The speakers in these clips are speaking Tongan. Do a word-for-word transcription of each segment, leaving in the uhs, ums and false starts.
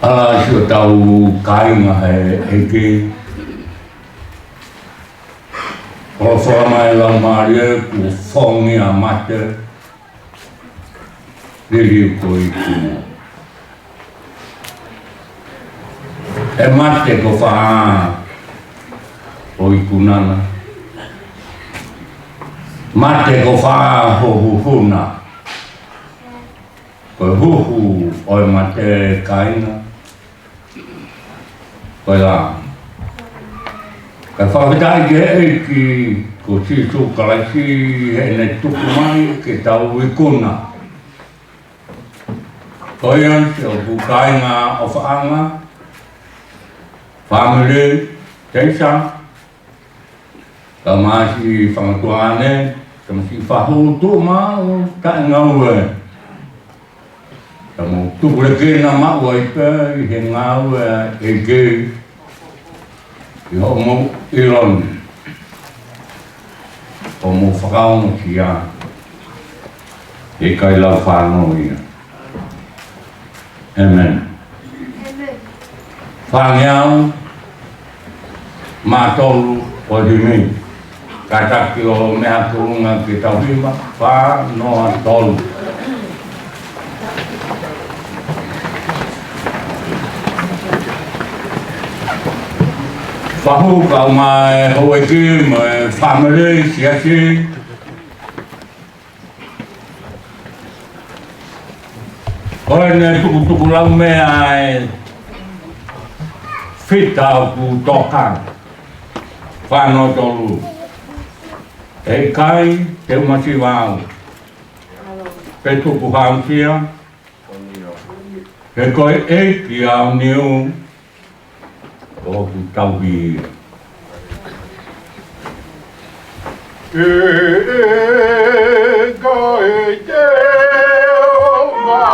ʻAla siʻotau kāinga he ʻEiki. ʻOfa mai Laumālie kuo fongi ʻa mate, liliu ko e ikuna. ʻE mate ko fā ʻo ikuna na. Mate ko fā ho huhu na. Ko e huhu ʻo e mate kāinga. Ko e lā. Kae fakafetaʻi ki he ʻEiki ko Sīsū Kalaisi heʻene tuku mai ke tau ikuna. Ko ia siʻoku kāinga ʻofaʻanga, fāmili, teisa, tamasiʻi fanga tuongaʻane, tamasiʻi fahu tuʻu maʻu taʻengaue. Ka mou tukulekina maʻu ai pē ʻi he ngāue ʻa e ʻEiki ʻi hoʻomou ʻilo ni. ʻO mou fakaongosia he ʻikai lau fānau ia. ʻĒmeni. Fāngeau mā tolu ʻo e himi. Kātaki ʻo meʻa ki ʻolunga ke tau himi, fā noa tolu. Fahu kae ʻumaʻā e houʻeiki mo e fāmili siasi. Ko ʻene tukutukulaumea e fita ʻoku toka. Fā noa tolu. ʻE ʻikai te u masiva au, pe tukuhausia, he ko e ʻEiki ʻaoniu ʻoku tauhi ia. ʻE ʻikai te u masiva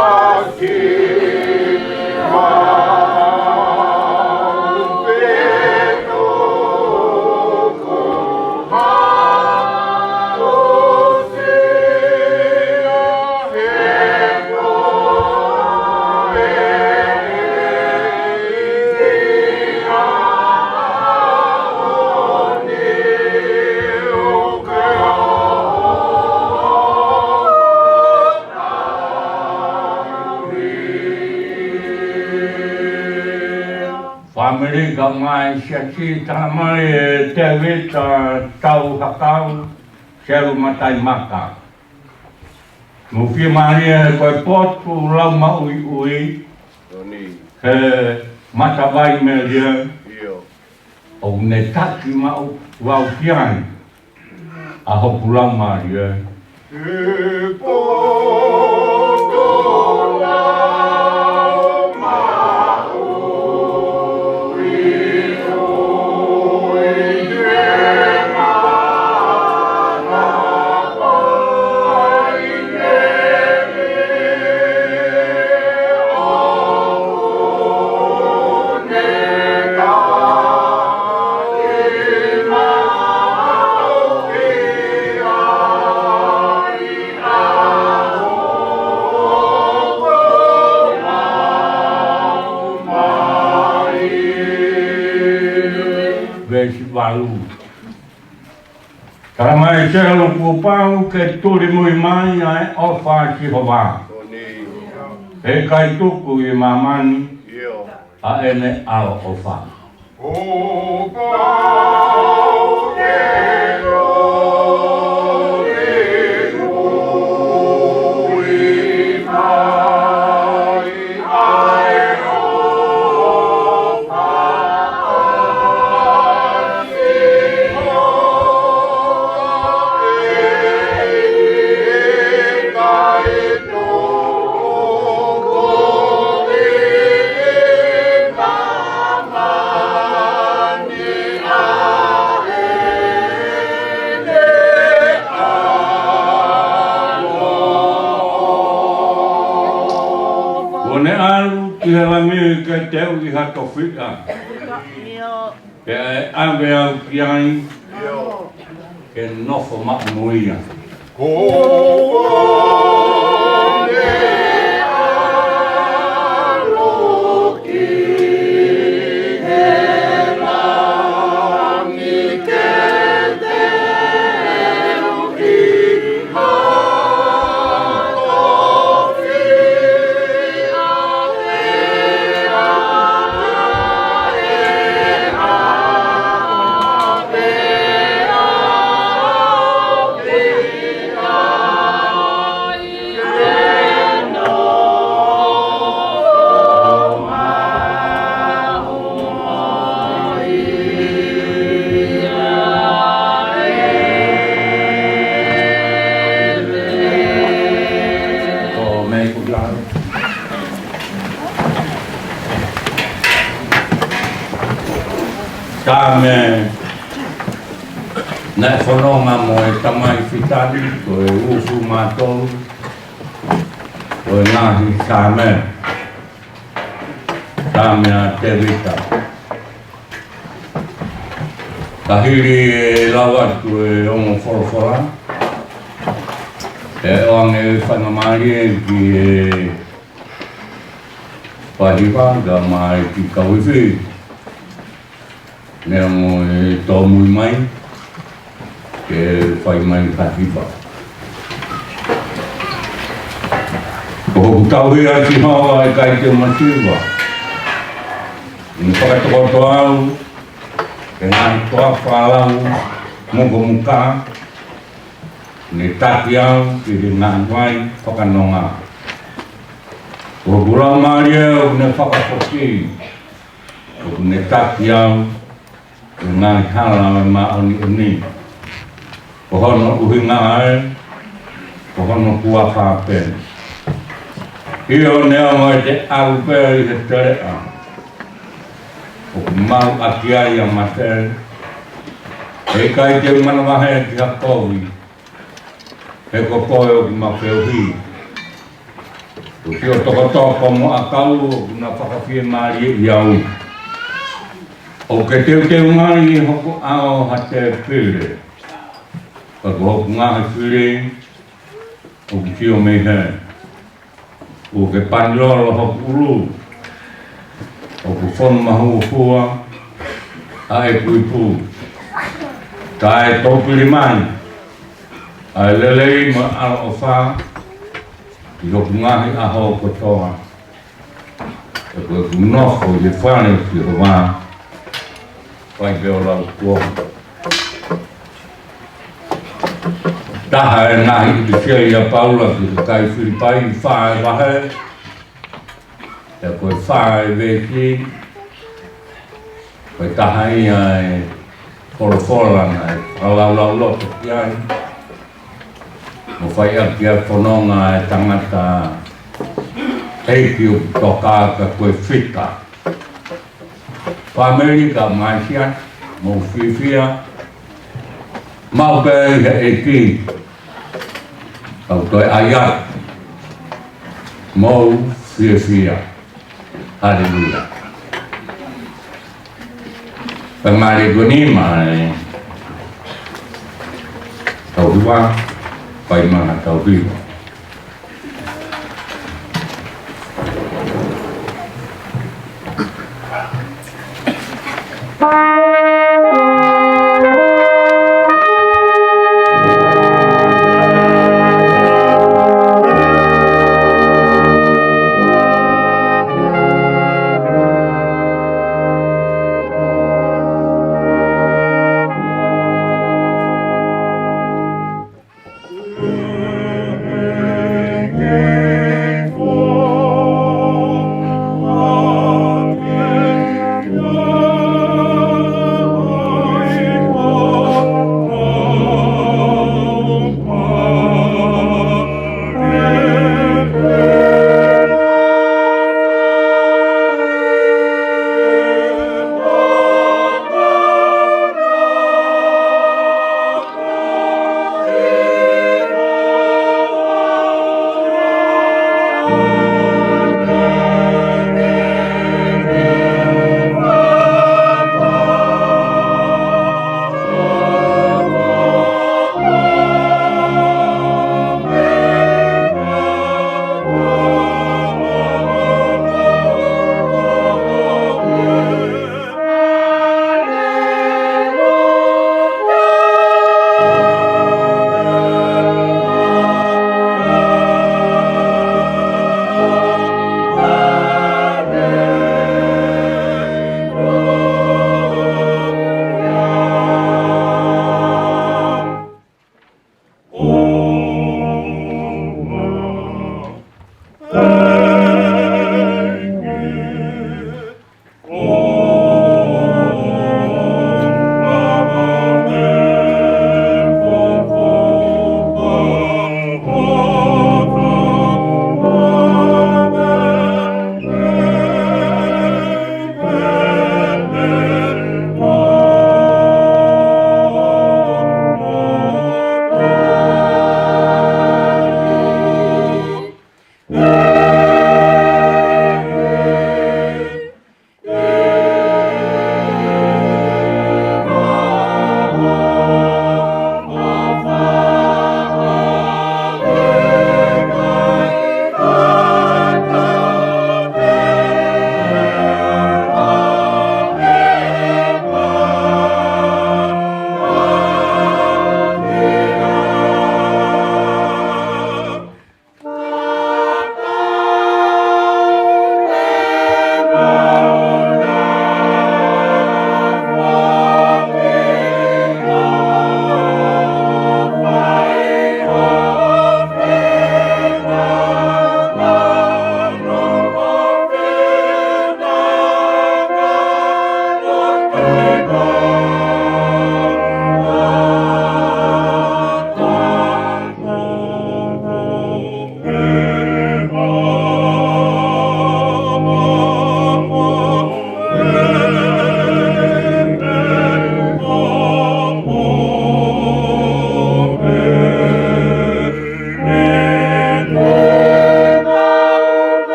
au, pe tukuhausia, Fāmili kae ʻumaʻā e siasi, tala mai ʻe Tēvita Tauhakau, Selu Mataimaka. Mou fiemālie he ko e potu lau maʻuiʻui he Matavai Melie. ʻOku ne taki maʻu au ki ai ʻa hoku laumālie. Veesi valu. Tala mai ʻe Selu kuo pau ke tulimui mai ʻa e ʻofa ʻa Sihova. ʻE ʻikai tuku ʻi māmani ʻa ʻene ʻaloʻofa. Kuo ne ʻalu ki he langi ke teuʻi ha tofiʻa. Pea ʻe ʻave au ki ai ke nofo maʻu mo ia. Ko ʻene ʻalu ki Saame naʻe fononga mo e tamai fitani, ko e ufu mātou, ko e ngaahi Saame. Saame ʻa Tēvita. Ka hili e lau atu e ongo folofola, ʻe ʻoange faingamālie ki he faiva ka mai ki kauifi. Neongo e tōmui mai, ke fai mai ha hiva. Ko hoku tauhi ʻa Sihova ʻe ʻikai te u masiva. Ne fakatokoto au, ke ngaahi toafa lau mukomuka, ne taki au, ki he ngaahi vai fakanonga. Ko hoku laumālie ʻoku ne fakafoki, ʻoku ne taki au, ʻi he ngaahi hala ʻo e māʻoniʻoni. Ko hono ʻuhinga ē, ko hono kuafa pē. ʻIo neongo ʻete ʻalu pē ʻi he teleʻa, ʻoku maʻu ʻaki ai ʻa mate, ʻe ʻikai te u manavahē ki ha kovi, he ko koe ʻoku ma feohi. Ko siʻo tokotoko mo ʻakau ʻoku na fakafiemālieʻi au. ʻOku ke teuteu mai ʻi hoku ʻao ha tēpile, ka ko hoku ngaahi fili ʻoku sio mei hē. ʻOku ke panilolo hoku ʻulu, ʻoku fonu mahuofua ʻa ʻeku ipu. Kae tōpili mai ʻa e lelei mo e ʻaloʻofa ʻi hoku ngaahi ʻaho kotoa. He ko ʻeku nofo ʻi he fale ʻo Sihova, fai pē ʻo laukuo. Taha e ngaahi ʻipiseli ʻa Paula ki he kakai Filipai, fā e vahe, pea ko e fā e veesi, ko e taha ia e folofola naʻe fakalaulauloto ki ai mo fai ʻaki ʻa e fononga ʻa e tangataʻeiki ʻoku toka, ka ko e fika. Fāmili ka maisia, mou fiefia, maʻu pē ʻi he ʻEiki, kau toe ʻai atu, mou fiefia. Haleluia. Pea mali ko ni mai. Tau hiva, fai mana tau hiva.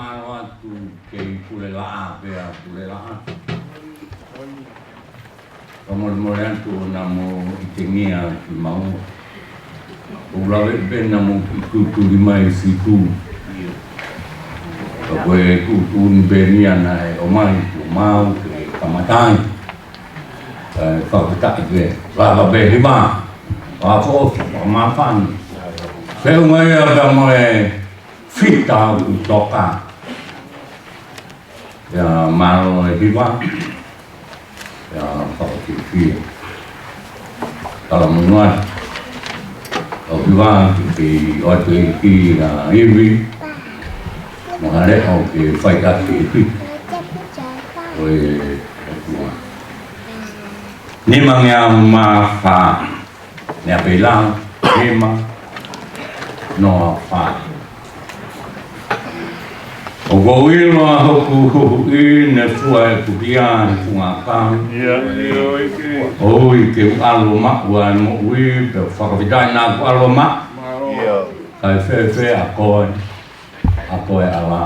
Mālō atu kei Pulelaʻā pea Pulelaʻā. Fakamolemole atu ʻoua naʻa mou ʻitengia kimaua. ʻOku ou lave pē naʻa mou kiʻi tutuli mai situ. Ka ko e tuʻutuʻuni pē ia naʻe ʻomai kuo mau ke kamata ai. ʻE, fakafetaʻi pē. Lava pē Hiva. Fakafoʻou, fakamāfana. Feʻunga ia pea mo e fita ʻoku toka. Pea mālō e Hiva. Pea fakafiefia. Talamonū atu. ʻOku Hiva ke ke ʻoatu e ki a ivi. Mo ha leʻo ke fai ʻaki e piki. ʻOi, ʻOtua. Nimangeau mā fā. Nea pei lau, nima, noa fā. ʻOku ou ʻilo ʻa hoku huhuʻi ne fua ʻeku hia he funga akau. ʻOi ke u ʻalu ʻo maʻu ʻa e moʻui, pea fakafetaʻi naʻa ku ʻalu ʻo maʻu. Kae fēfē ʻa koe, ʻa koe ʻAla.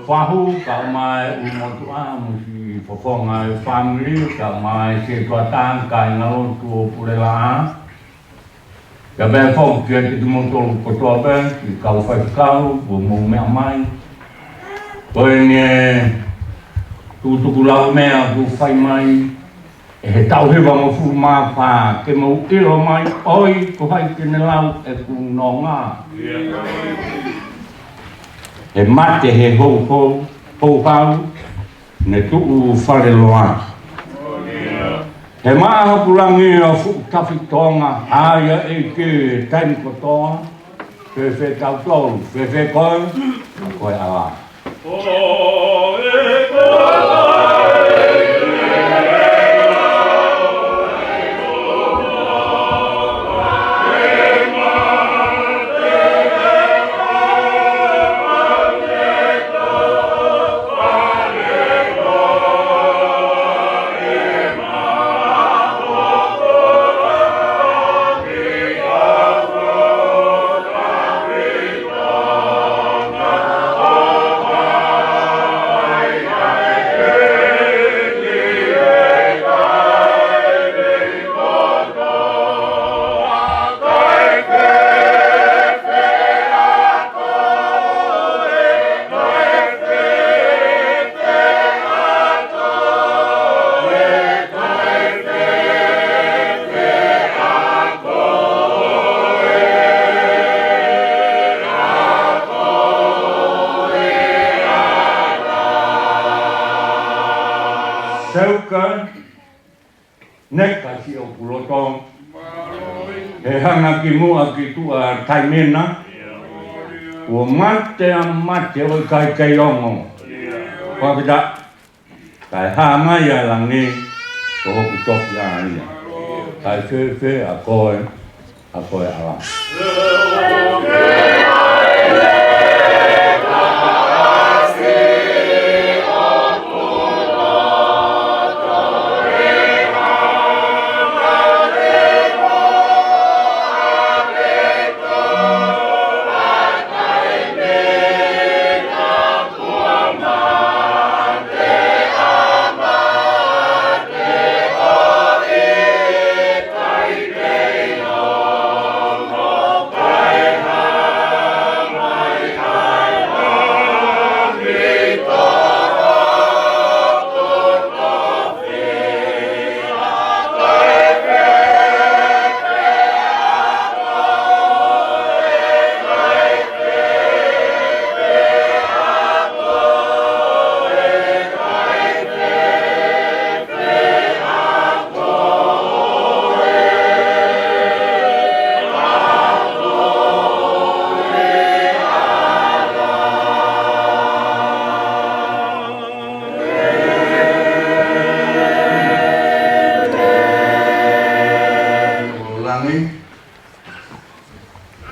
Fahu, kae ʻumaʻā e ʻū motuʻa mo e siʻi fofonga e fāmili, kae ʻumaʻā e sētuata, kāingalotu ʻo Pulelaʻā. Pea pehē foki kiate kimoutolu kotoa pē, ki he kau faifekau, kuo mou meʻa mai. Ko eni e tukutuku laumeʻa kuo fai mai ʻe he taʻu hiva mo e hongofulu mā fā, ke mou ʻilo mai ʻoku ʻikai ke ne lau ʻeku nonga. He mate he houhau, houhau, ne tuʻu fale loa. He maʻa hoku langi ʻo fuʻu tafitonga, ʻa ia ʻEiki taimi kotoa, fēfē tautolu, fēfē koe, ʻa koe ʻAla. Seuka, neka siʻoku loto. He hanga ki muʻa ki tuʻa taimi na. Kuo mate ʻa mate ʻo ʻikai kei ongo. Fakafetaʻi. Kae hā mai ʻa langi, ko hoku tofiʻa ia. Kae fēfē ʻa koe, ʻa koe ʻAla.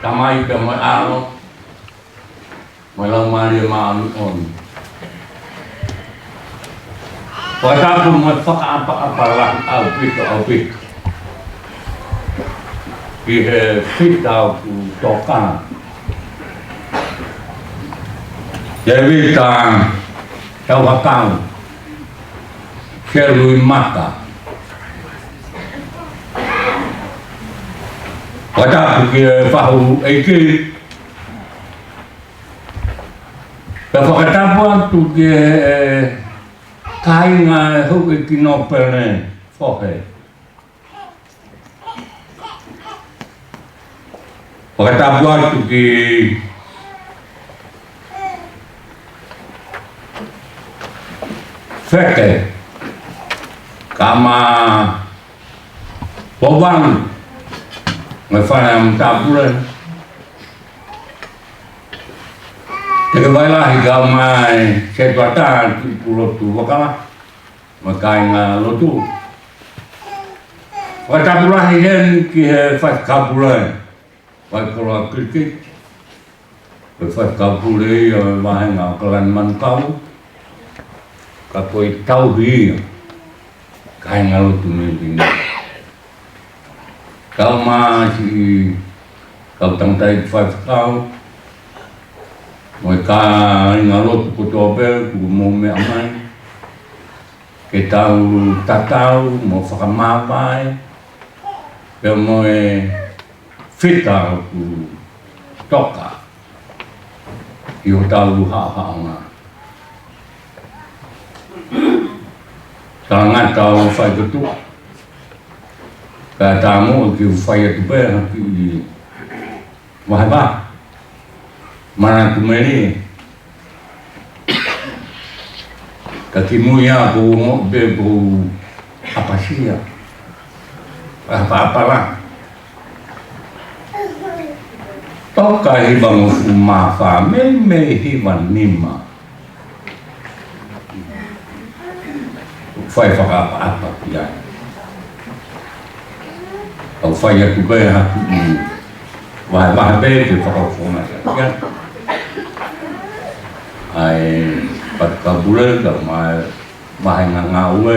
Tamai pea mo e ʻAlo, mo e Laumālie Māʻoniʻoni. Fakatapu mo e fakaʻapaʻapa lahi ʻaupito, ʻaupito ki he fita ʻoku toka, Tēvita Tauhakau, Selui Maka. Fakatapu ki he fahu ʻeiki. Pea fakatapu atu ki he kāinga ʻo e houʻeiki nōpele fohe. Fakatapu atu ki Feke, kae ʻumaʻā Povalu, mo e fale ʻa Mutapule. Teke Vailahi kae ʻumaʻā e setuata, Tuʻi Pulotu Vakala, mo e kāinga lotu. Fakatapu lahi heni ki he faifekau pule, Faikoloa Kilikiti, ko e faifekau pule ia ʻo e vāhenga ʻAokalani Manukau, ka ko e tauhi ia, kāinga lotu mei Vini. Kae ʻumaʻā siʻi kau tangataʻeiki faifekau, mo e kāinga lotu kotoa pē kuo mou meʻa mai ke tau tatau mo fakamāvae pea mo e fita ʻoku toka ʻi hotau haʻohaʻonga. Talangata ʻo fai kotoa, ka tamu ki u fai atu pē ha kiʻi vahevahe. Manatu mei ai. Ka kimui ā ʻoku ou ongoʻi pē ʻoku ou ʻapasia. ʻApaʻapa lahi. Toka hivangofulu mā fā mei, mei hiva nima. Fai fakaʻapaʻapa ki ai. ʻOku ou fai atu pē ha kiʻi vahevahe pē ke fakafofonga ki ai. ʻA e faifekau pule kae ʻumaʻā e vāhenga ngāue.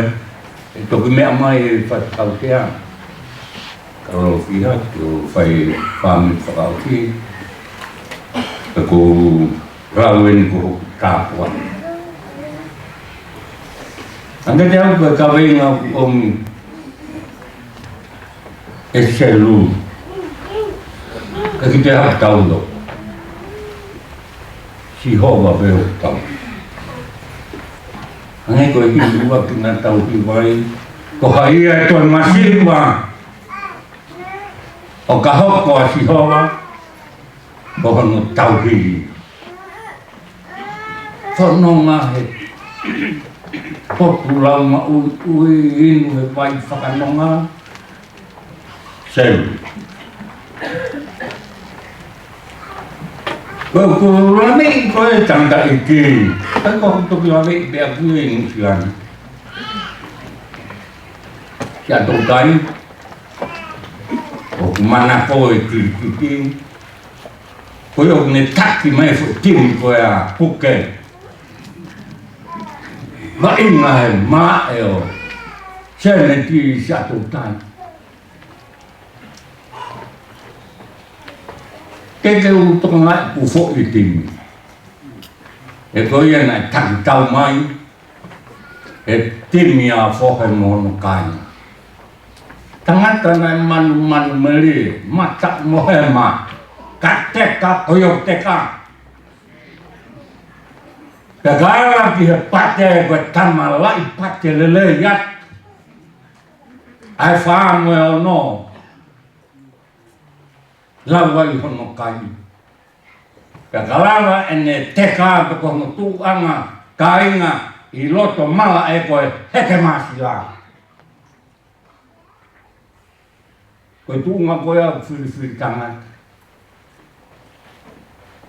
ʻE toki meʻa mai e faifekau sea. Ka ʻoku ou fiha ke u fai fāmili fakaʻosi. Ka ko e lau eni ko hoku tāpuaki. Ange te au ko e kaveinga ʻoku ʻomi ʻe Selu. Ka kiʻi pē haʻatau lo. Sihova pē ʻoku tau. Hangē ko e hiva ʻoku na tau hiva ai, ko hai ia ʻe toe masiva ʻo ka hoko ʻa Sihova ko hono tauhi. Fononga he potu laumaʻuiʻui, inu he vai fakanonga. Selu. Ko, ko e lave ko e tangataʻeiki. Ka ko e toki lave pē ʻaku ʻi Nuʻu Sila ni. Siaʻatoutai. ʻOku manako e kilikiti. Ko ia ʻoku ne taki mai e foʻi timi ko ia ʻa Puke. Vaʻinga he malaʻe ʻo Seneti Siaʻatoutai. Ke ke u tokangaʻi ʻeku foʻi timi. He ko ia naʻe taki tau mai e timi ʻa Fohe mo hono kāinga. Tangata naʻe manumanu melie, mata mo hema, ka teka ko ia ʻoku teka. Pea ka ala ki he pate, ko e tama laʻi pate lelei atu. ʻA e fā mo e ono. Lau ai hono kai. Pea ka lava ʻene teka pe ko hono tuʻuʻanga kāinga ʻi loto malaʻe ko e Heke Māsila. Ko e tuʻunga ko ia ʻoku filifili tangata.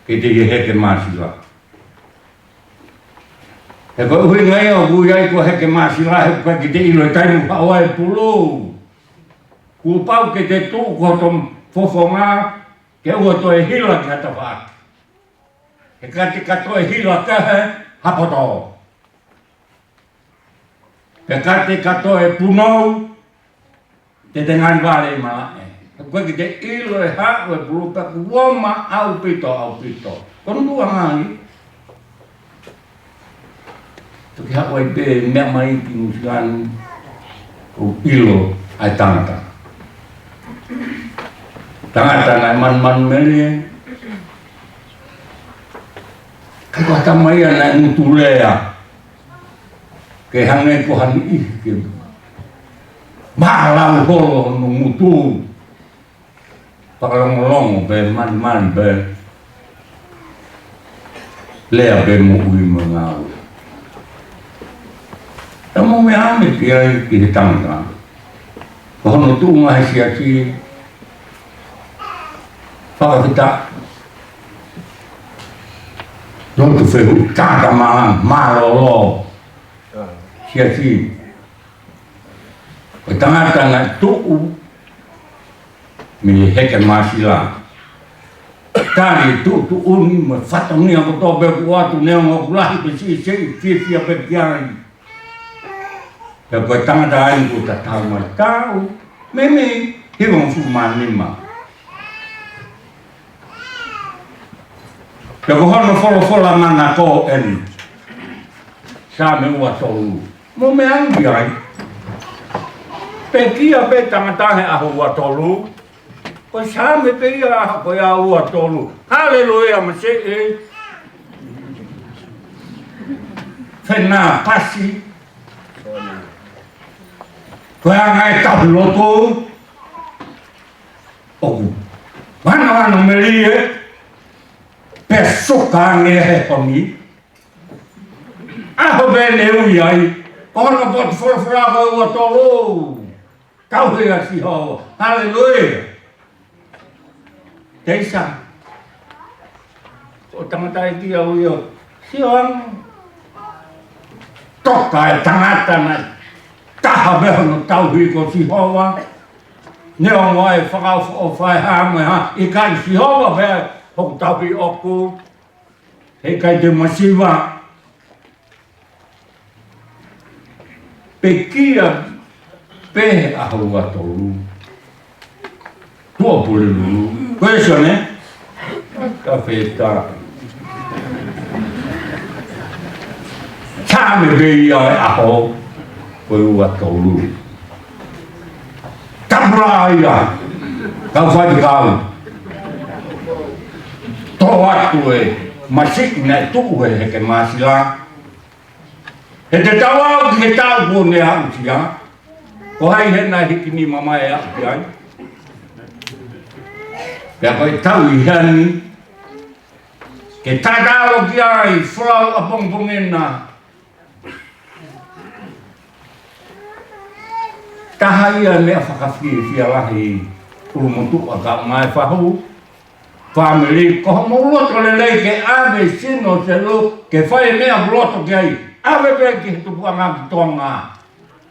Ke te ʻi he Heke Māsila. He ko e ʻuhinga ia ʻoku ui ai ko e Heke Māsila, he ʻoku ʻikai ke te ʻilo e taimi ʻoku haʻu ai e pulu. Kuo pau ke te tuʻu ko hoto fofonga, ke ʻoua toe hila ki ha tafaʻaki. He ka te ka toe hila ki ha poto, pe ka te ka toe punou, te te ngali vale mai. Ko e ke te ʻilo e haʻu e pulu pea kuo maʻau pito ʻaupito. Ko e nuku angali. Toki haʻu ai pē meʻa mai ki Nuʻusila ni, ʻoku ʻilo ai tangata. Tangata naʻe manumanumelie. Ka ko e tama ia naʻe ngutu lea. Ke hangē ko ha niʻihi ke mālauholo hono ngutu. Fakalongolongo pē, malimali pē. Lea pē moʻui mo e ngāue. Ka mou meʻa mai ki ai ki he tangata. Ko hono tuʻunga he siasi, fakafetaʻi. Lotu fehuʻi, tangata mālōlō. Siasi. Ko e tangata naʻe tuʻu mei Heke Māsila. Tali tuʻutuʻuni mo e fatongia kotoa pē kuo ʻoatu, neongo ʻoku lahi pe siʻisiʻi, fiefia pē ki ai. Pea ko e tangata ai kuo tatau mai, taʻu mei mei hivangofulu mā nima. Pea ko hono folofola manako eni, Saame ua tolu. Mou meʻa ange ki ai. Pekia pē tangata he ʻaho ua tolu. Ko e Saame pē ia ko e ʻaho ua tolu. Haleluia, masiʻi. Fenāpasi. Ko e anga e tauhi lotu. ʻOku manavana melie. Pea suka ange he honi. ʻAho pē ne ui ai, ko hono potu folofola ko e ua tolu. Tauhi ʻa Sihova. Haleluia. Teisa. Ko e tangata ʻe kia ui ʻo Sihova. Toka e tangata naʻe taha pē hono tauhi ko Sihova. Neongo e fakaʻofoʻofa e hā mo e hā, ʻikai, Sihova pē hoku tauhi ʻoʻoku. Heʻikai te u masiva. Pekia pē he ʻaho ua tolu. Tuʻa Pulelulu. Ko e sone? Ka feta. Saame pē ia e ʻaho ko e ua tolu. Tapula ia, kau faifekau. Tō atu e masiʻi naʻe tuʻu he Heke Māsila. He te tau aʻu ki he taʻu kuo ne aʻusia. Ko hai he naʻe hiki nima mai e aʻu ki ai. Pea ko e tau ʻi heni. Ke tatalo ki ai, folau ʻapongipongi na. Taha ia meʻa fakafiefia lahi, ʻulumotuʻa ka mai fahu. Fāmili, ko hoʻomou loto lelei ke ʻave sino selu, ke fai meʻa ʻoku loto ki ai, ʻave pē ki he tupuʻanga ki Tonga.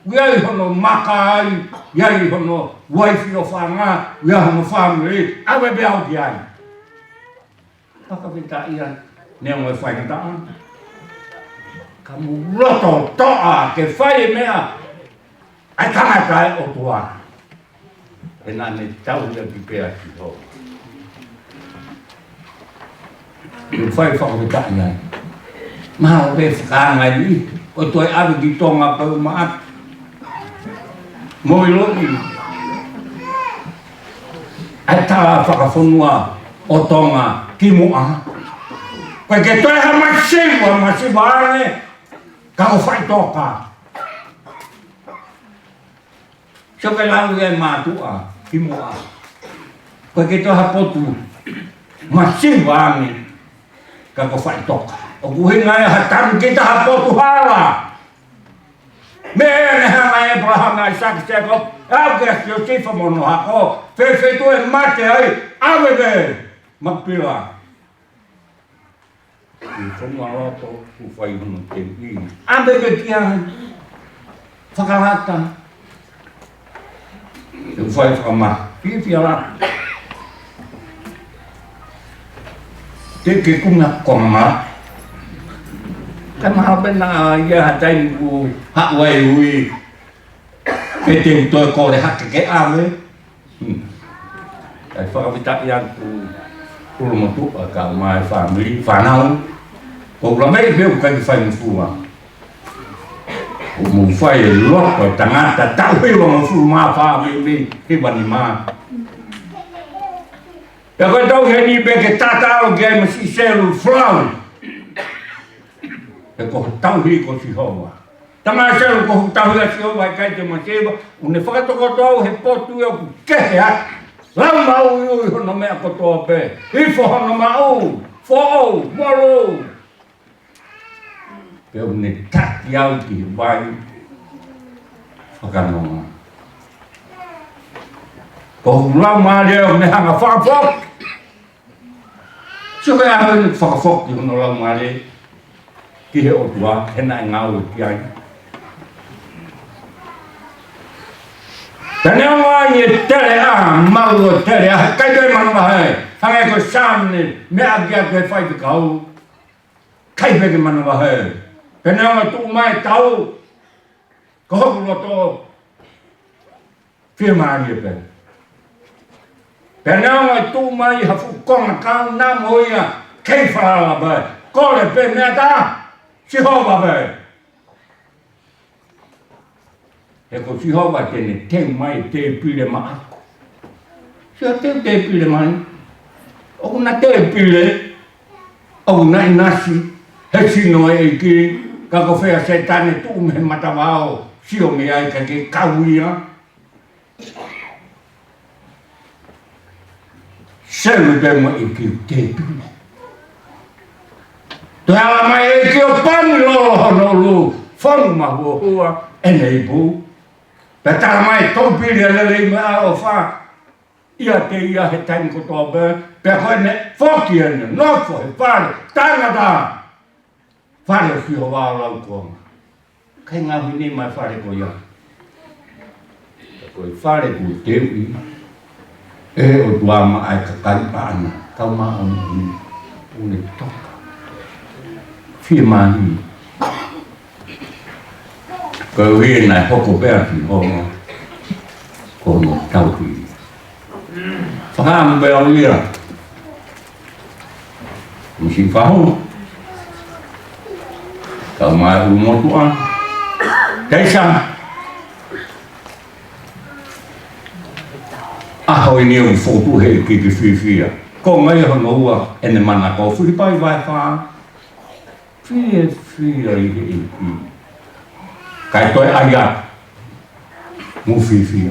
ʻOku ʻi ai hono maka ai, ʻi ai hono uaifi ʻofaʻanga, ʻi ai hono fāmili, ʻave pē au ki ai. Fakafetaʻi ia, neongo e faingataʻa. Ka mou loto toʻa ke fai e meʻa ʻa e tangata ʻa e ʻOtua. He naʻa ne tauhi ʻaki pē ʻa Sihova. ʻOku fai fakafetaʻi ai. Mahalo pē fakaanga ʻi, ʻo toe ʻave ki Tonga pea u maʻa. Mou ʻiloʻi ʻa e tala fakafonua ʻo Tonga kimuʻa. Ko e ke toe ha masiva, masiva ange, ka ko faʻitoka. Sio ke lau ia e mātuʻa kimuʻa. Ko e ke toe ha potu masiva ange, ka ko faʻitoka. ʻOku hinga ia ha tanu kita ha potu hala. Meʻa ne hanga ʻe ʻĒpalahame, ʻAisake, Sēkope, ʻo aʻu kia Siosifa mo hono hako, fēfē tuʻu e mate ai, ʻave pē, makapila. ʻI fonua loto, ʻoku fai hono teuʻi. ʻAve pē ki ai, fakalata. ʻOku fai fakamaha, fiefia lahi. Ke ke kunga konga. Ka mahalo pē naʻa ʻi ai ha taimi kuo haʻu ai e ui. Pe te u toe kole hake ke ʻave. Hmm. Kae fakafetaʻi atu ki Ulumotuʻa kae ʻumaʻā e fāmili, fānau. Ko ʻUlumeʻi pē ʻoku ʻikai ke fai mo fua. ʻOku mou fai e loto ʻo e tangata taʻu hiva hongofulu mā fā mei, mei hiva nima. Pea ko e tau heni pē ke tatau ki ai mo Siselu Folau. He ko e tauhi ko Sihova. Tama Sihova, ko e tauhi ʻa Sihova, ʻikai te masiva, ʻoku ne fakatokoto au he potu ʻoku kehe atu. Lau maʻu ʻi hono meʻa kotoa pē. Hifo hono maʻu, foʻou, molu. Pea ʻoku ne taki au ki he vai fakanonga. Ko hoku laumālie ʻoku ne hanga fakafoki. Sio ki he ʻaho ni, fakafoki hono laumālie ki he ʻOtua, he naʻe ngāue ki ai. Ka neongo ʻa e tele ʻa, malu ʻo tele ʻa, ʻikai ke manavahē, hangē ko e Saame, meʻa ki ai ko e faifekau, ʻikai pē ke manavahē. Ka neongo tuʻu mai e tau, ko hoku loto, fiemālie pē. Pea neongo ʻe tuʻu mai ha fuʻu konga kaunamo ia, kei falala pē. Kole pē meʻa taha, Sihova pē. He ko Sihova te ne teu mai e tēpile maʻaku. Sio, teu tēpile mai. ʻOku na tēpile, ʻoku na ʻinasi he sino ʻo e ʻEiki, ka ko fē ʻa Sētane? Tuʻu mei he matavao, sio mei ai, ka ke kau ia. Selu pē mo e ʻEiki ʻoku tēpile. Toe ala mai e ʻEiki ʻo pani lolo hono ʻulu, fonu mahuohua ʻene ipu. Pea tala mai, toupili ʻa e lelei mo e ʻaloʻofa ʻiate ia he taimi kotoa pē, pea ko ʻene foki ʻene nofo he fale tangata, fale ʻo Sihova ʻo laukonga. ʻIkai ngaohi nima e fale ko ia. Ka ko e fale kuo teuʻi ʻe he ʻOtua maʻa e kakai ʻaʻana, kau māʻoniʻoni, ʻoku ne toka. Fiemālie. Koeʻuhi naʻe hoko pē ʻa Sihova ko hono tauhi. Fakaʻamu pē au ia. Misi Fahu. Kau mai Ulumotuʻa. Kaisa. ʻAho ni ʻoku fotu he ʻEiki ke fiefia. Ko e ngaahi hono ua ʻene manako, Filipai vahe fā. Fiefia ʻi he ʻEiki. Kae toe ʻai atu. Mou fiefia.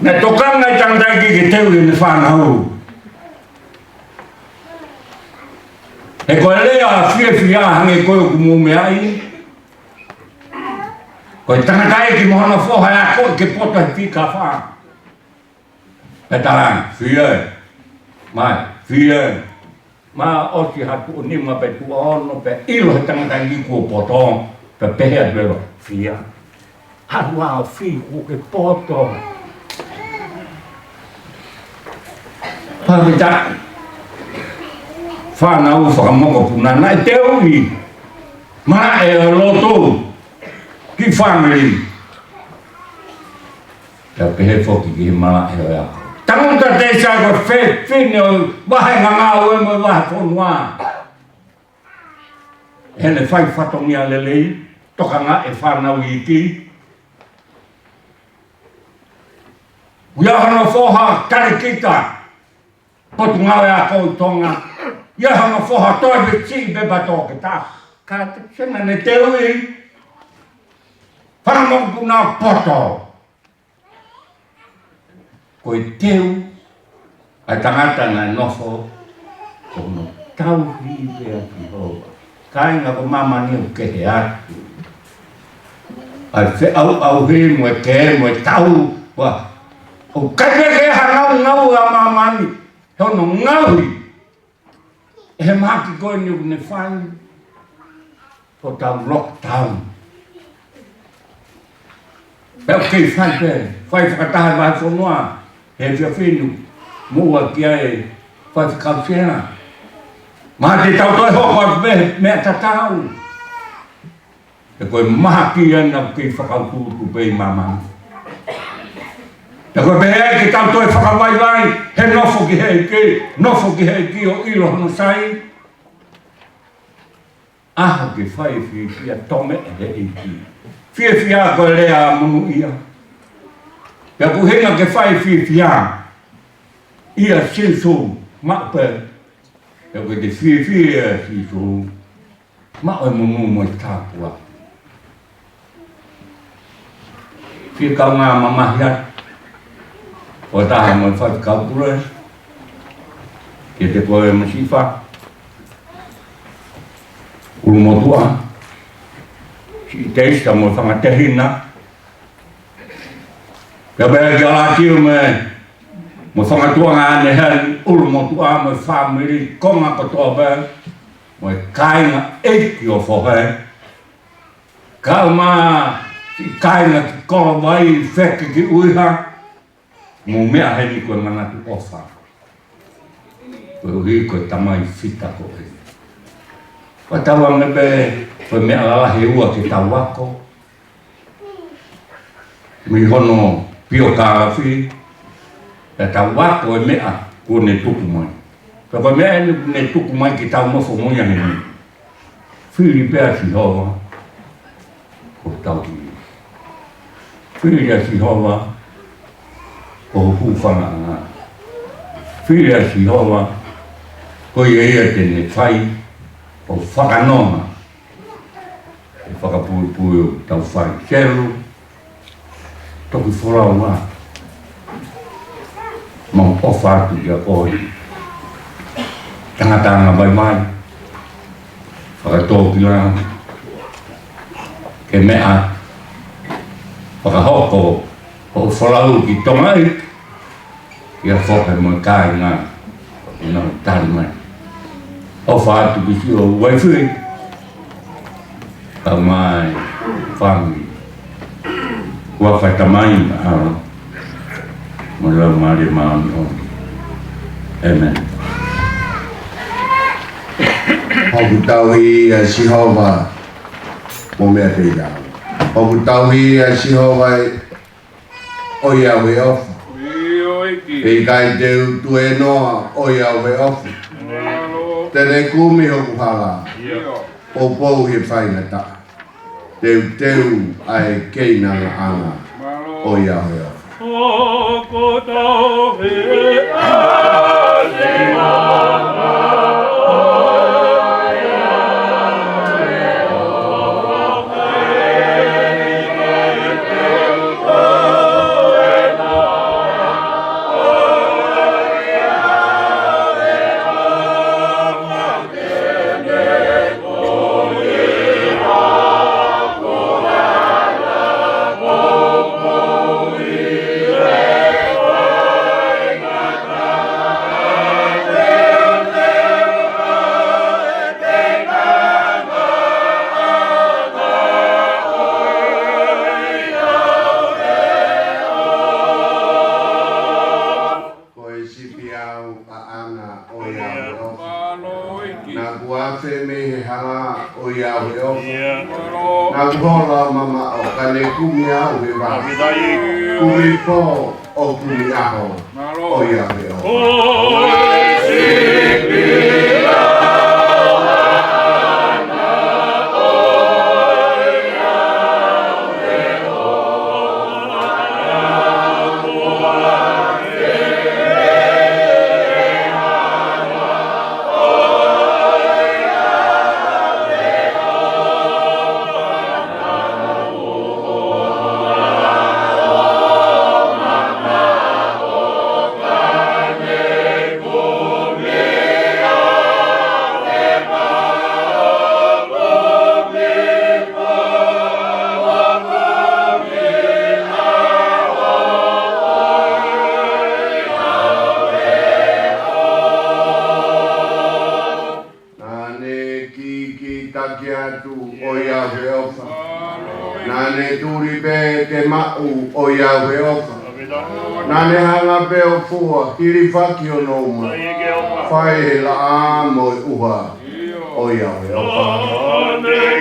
Naʻe tokanga e tangataʻeiki ke teuʻi ʻene fānau. He ko e lea fiefia hangē ko ē ʻoku mou meaʻi. Ko e tangataʻeiki mo hono foha ʻe akoʻi ke poto he fika fā. Pea tala ange, fie, mai, fie. Mā ʻosi ha tuʻo nima pe tuʻo ono pea ʻilo he tangataʻeiki kuo poto, pea pehē atu leva, fie. ʻAlu ā ʻo fie kuo ke poto. Pea mita, fānau fakamokopuna naʻe teuʻi. Mā e lotu ki fāmili. Pea pehē foki ki he malaʻe ʻo e ako. Tangutu ʻa Teisa ko e fefine ʻo e vahenga ngāue mo e vahefonua. ʻEne fai fatongia lelei, tokangaʻi e fānau iiki. ʻI ai hono foha talēkita, Potungāue Ako ʻi Tonga. ʻI ai hono foha toe pē siʻi pepa toketā. Ka te sena ne teuʻi. Fakamokopuna poto. Ko e teu ʻa e tangata naʻe nofo, ko hono tauhi pē ʻa Sihova. Kāinga, ko māmani ʻoku kehe atu. ʻA e feʻauʻauhi mo e kehe mo e tau, ʻoku ʻikai ke ʻi ai ha ngaungaue ʻa māmani, he ʻoku ngaohi ʻe he mahaki ko eni ʻoku ne fai, ko e tau lockdown. Pea ʻoku kei fai pē, fai fakataha e vahefonua, he efiafi ni, mou ʻai ki ai Faifekau Sea. Mahalo te tau toe hoko atu pē he meʻa tatau. He ko e mahaki ia naʻa ke fakautuutu pē ʻi māmani. He ko e pehē ai ke tau toe fakavaivai, he nofo ki he ʻEiki, nofo ki he ʻEiki ʻo ʻilo hono sai. ʻAho ke fai fiefia, tome he ʻEiki. Fiefia ko e lea monūʻia. Pea ko e ʻuhinga ke fai fiefia ʻia Sīsū, maʻu pē. Pea ko e te fiefia ʻia Sīsū, maʻu e monū mo e tāpuaki. Fie kaungā mamahi atu. ʻO taha mo e Faifekau Pule, kiate koe Masifa, ʻulumotuʻa, Siʻi Teisa mo e fanga tehina. Pea pehē kia Lātiu mo e, mo e fanga tuongaʻane heni, ʻulumotuʻa mo e fāmili, konga kotoa pē, mo e kāinga ʻeiki ʻo Fohe. Kau mai siʻi kāinga ki Kolovai, Feke ki ʻUiha, mou meʻa heni ko e manatu ʻofa. Koeʻuhi ko e tamai fita ko ē. Fakatauange pē ko e meʻa lalahi ʻe ua ke tau ako. Mei hono piokālafi, pea tau ako e meʻa kuo ne tuku mai. Pea ko e meʻa eni kuo ne tuku mai ke tau nofo mo ia heni. Fili pē ʻa Sihova ko hotau ivi. Fili ʻa Sihova ko ho hūfangaʻanga. Fili ʻa Sihova ko ia ia te ne fai ho fakanonga e fakapuipui ʻoku tau fai. Selu, toki folau ā. Mau ʻofa atu kia koe. Tangata angavaivai. Fakatōkilalo. Ke meʻa. Fakahoko hoʻo folau ki Tonga ē. ʻIa Fohe mo e kāinga, ʻi hono tali mai. ʻOfa atu ki siʻo uaifi, kau mai fāmili. Huafa ʻo e Tamai, ʻAlo, mo e Laumālie Māʻoniʻoni. ʻĒmeni. ʻOku tauhi ʻa Sihova, mo meʻa te ia. ʻOku tauhi ʻa Sihova, ʻoiauē ʻofa. ʻIo ʻEiki. ʻE ʻikai te u tuēnoa, ʻoiauē ʻofa. Mālō. Te ne kumi hoku hala. ʻIo. Poupou he faingataʻa. Teuteu ʻa e keinangaʻanga. Mālō. ʻOiauē ʻofa. ʻOku tauhi ʻa Sihova. Ko e sipi au ʻaʻana, ʻoiauē ʻofa. Naʻa ku afe mei he hala, ʻoiauē ʻofa. Naʻa ku hola mamaʻo, ka ne kumi au he vā. Kumi pō, ʻo kumi ʻaho, ʻoiauē ʻofa. Naʻa ne kikitaki atu, ʻoiauē ʻofa. Naʻa ne tuli pē ke maʻu, ʻoiauē ʻofa. Naʻa ne hanga pē ʻo fua, hilifaki hono uma, fai e laʻā mo e ʻuha. ʻOiauē ʻofa.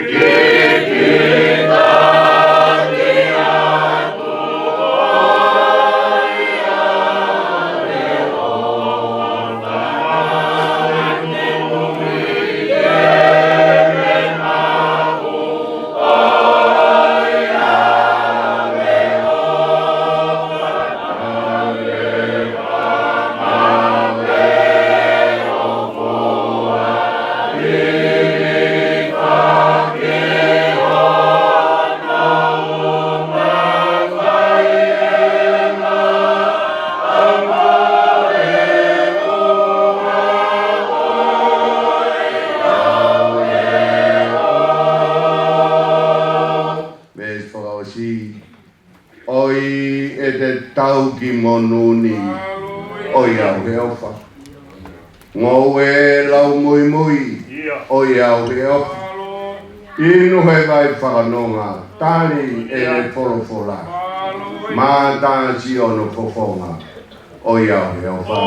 Veesi fakaʻosi. ʻOi, ʻe te tau ki monū ni, ʻoiauē ʻofa. Ngoue lau muimui, ʻoiauē ʻofa. Inu he vai fakanonga, tali ʻene folofola. Mātā siʻono fofonga, ʻoiauē ʻofa.